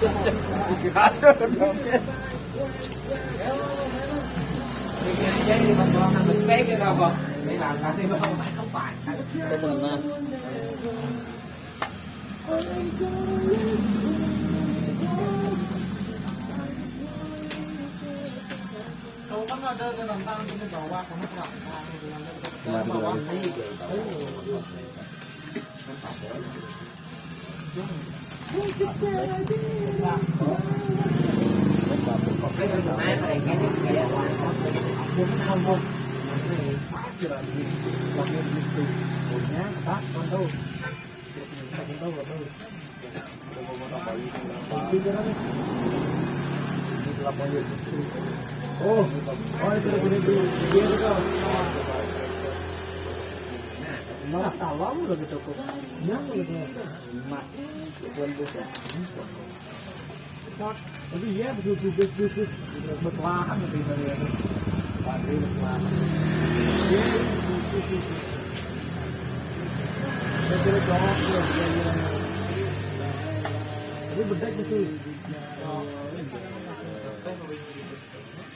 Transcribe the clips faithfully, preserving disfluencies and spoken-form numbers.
Tahu kan ada, ada nantang sini bawah, kamu kelapa, gitu kan. Kemarin bawah. Lagi. Oh, oh, itu udah gede tuh. Dia tuh, Kak. Nah, kalau udah gitu, kok. Nah, gitu. Nah, bukan bukan. Tapi iya, betul, betul, betul, betul. Betul, betul, betul. Padi betul. Iya, betul, betul, betul. Tapi bedek gitu.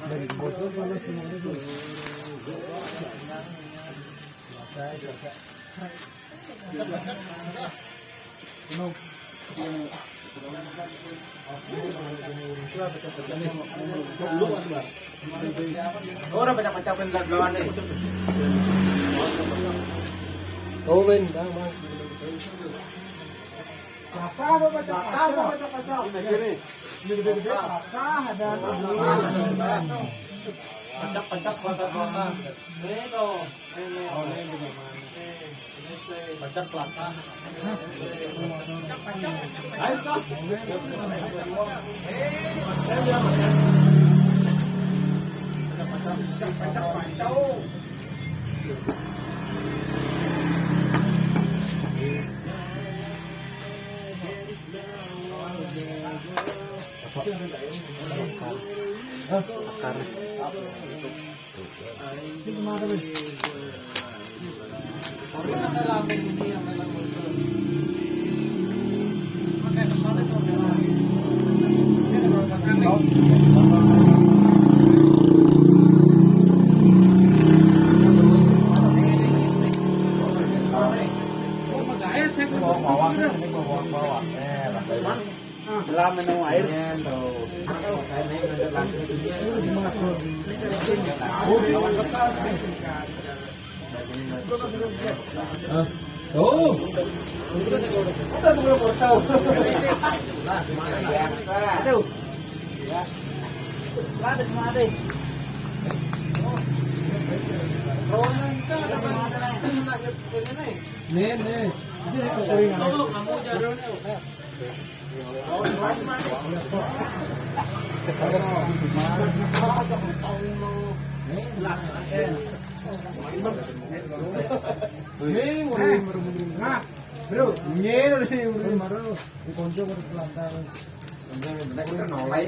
Dari bosnya mana semua itu? Orang banyak macam lawan nih. Oh, men, bang, bang. Patah apa pecah? Patah apa pecah-pecah? Ini gede-gede patah, ada anak. Pecah-pecah, patah-patah. Ini tuh. Ini. Oh, ini gimana? Ini saya pecah patah. Nice, kah? Pecah-pecah, pecah-pecah. Apa? Hah? Akar. Ini kemana, Bang? Bawa, bawa, bawa. Eh, lah, minum air. Iya, tuh. Saya naik ke lantai tiga. Hah? Oh. Udah, belum mau tahu. Lah, gimana ya? Aduh. Ya. Lah, ada semua ada. Rombongan sana, ada semua ada, nih. Nih, nih. Ini yang kering, nih. Kamu jalan. Nah, bro, ini udah marah. Di konco udah pelan-pelan. Bener, bener, kita nolai.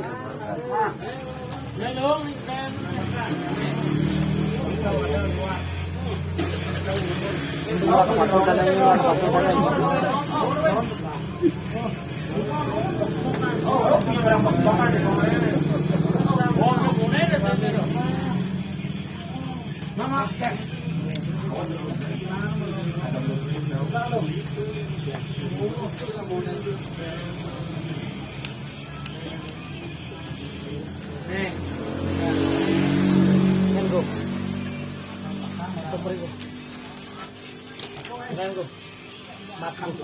Nih. Yan, bro. Ito, pre, bro. Yan, bro. Matbus.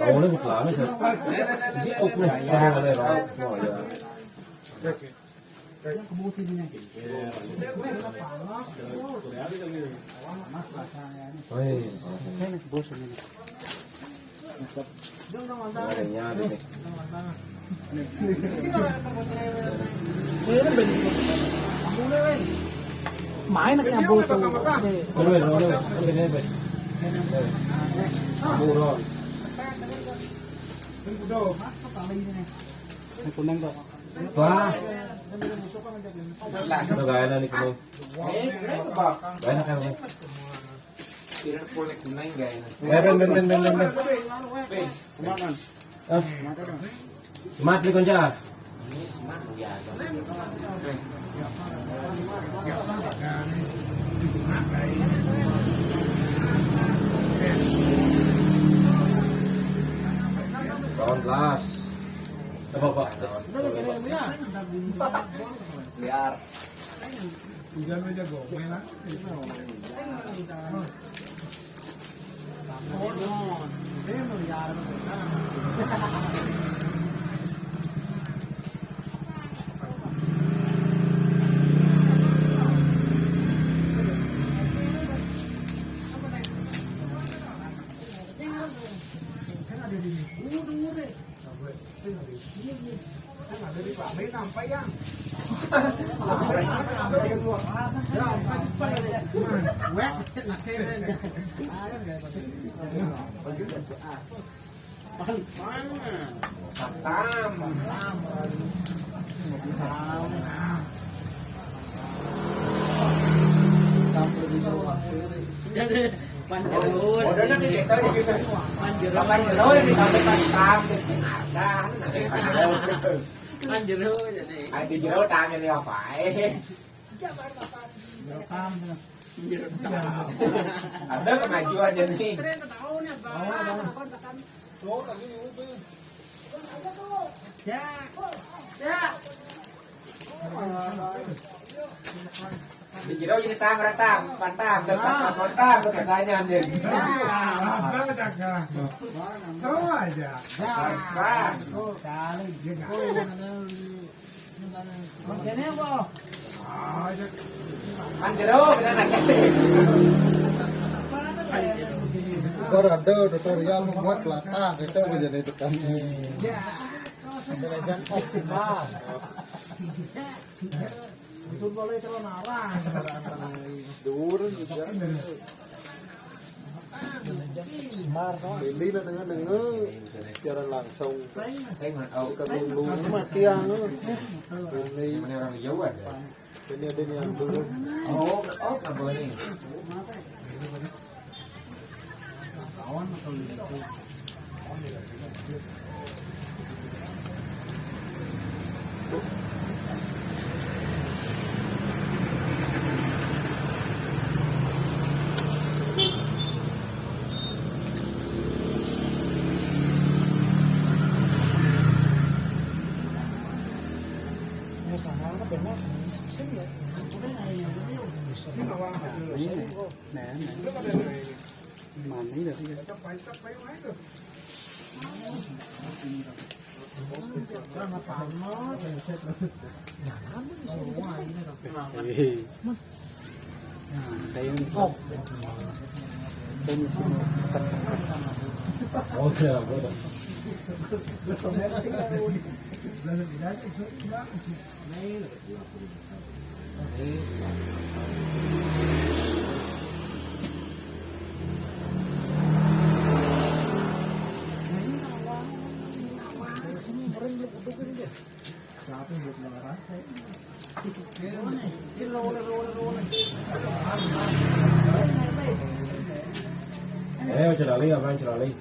Awalnya bukan, ya. Di oknum, ada yang ada, ya. Oh, ya. Hei. Main kayak bulu. Ini kuning kok. Wah. Itu gak enak nih kuning. Gak enak kan, kuning. Kira kulit kuning gak enak. Eh, ben, ben, ben, ben, ben, ben. Hah? Mat, beli konco. Lawan belas. Coba, Pak. Biar. Hujan aja gomel, ah. Panjeruk. Modalnya kayak gitu aja gitu. Panjeruk. Panjeruk yang ditambah hitam, harga, nah, kayak panjeruk. Panjeruk jadi. Ada jeruk tangan ya, Pak. Jeruk tangan. Ada kemajuan jadi. Ya. Ya. Di jero jadi tam, ratam, pantam, tetap pantam, tuh katanya, anjing. Apa, Cak? Tahu aja. Terus, Bang. Kan jero, kita nak cari. Baru ada tutorial membuat latah, kita menjadi tukang. Belajar optimal. Dulu, Semar, no? Ini na dengan dengan siaran langsung. Bukan dulu, mati yang. Ini orang jauh ada. Ini ada yang dulu. Oh, oh, nggak boleh. Nah, nah. Mana ini tadi ya? Oh, iya, betul. Ayo, celali, abang, celali.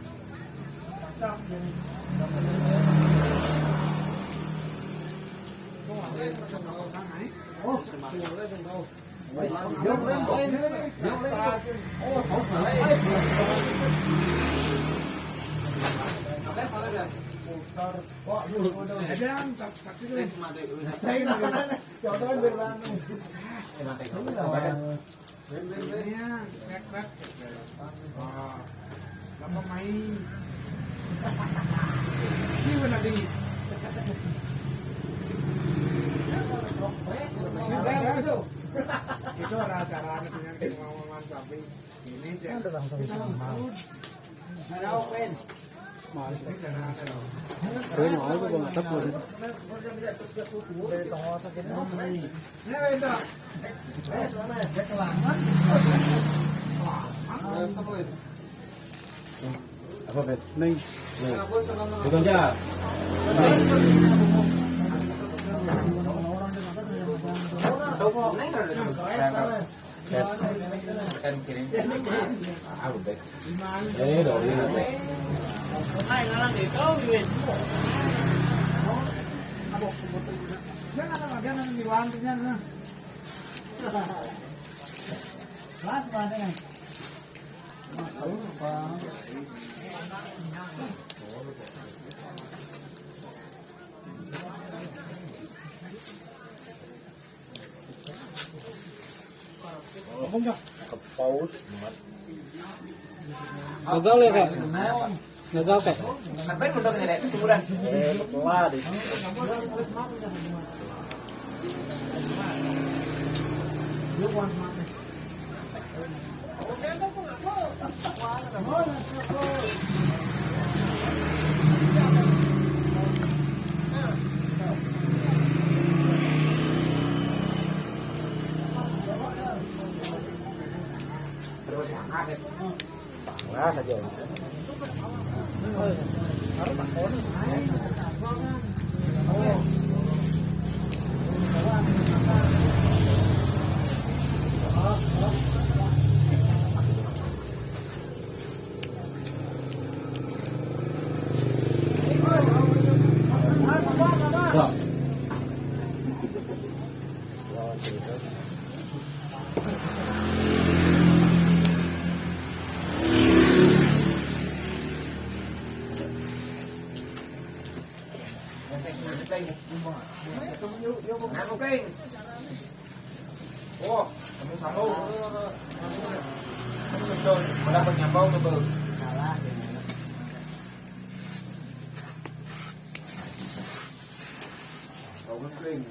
Ini berapa main? Ini benar di. Itu ada acara anak dengan kemauan sapi. Ini saya udah langsung sama. Ada open. Apa, Bet? Ning. Ning. Bukan, Cak. Kan kirim. Ah, udah. Eh, dong, ini, Bet. Gagal ya, Kak? Gagal, Kak? Ngapain udah ngeliat itu, Bulan? Eh, betul lah, deh. Nah, saja. Oh, kamu sambung. Kamu betul. Mau dapat nyambung tuh, Bang. Salah. Kau ngeklaim.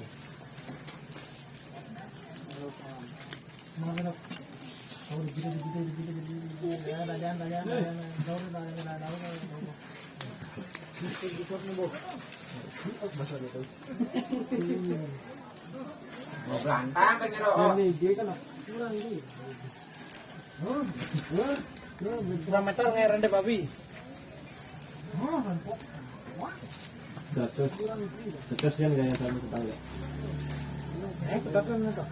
Mau berantak pengen rokok. Ini dia kan kurang ini. Kurang meter ngai rende babi. Datos, datos kan gaya sama tetangga. Eh, betul kan itu.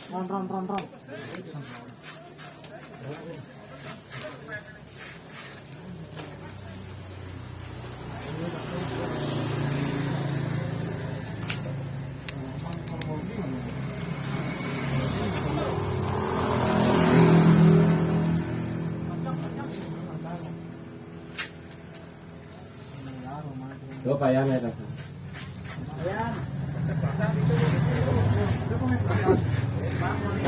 Ron, ron, ron, ron. Coba ya, ya, Kak.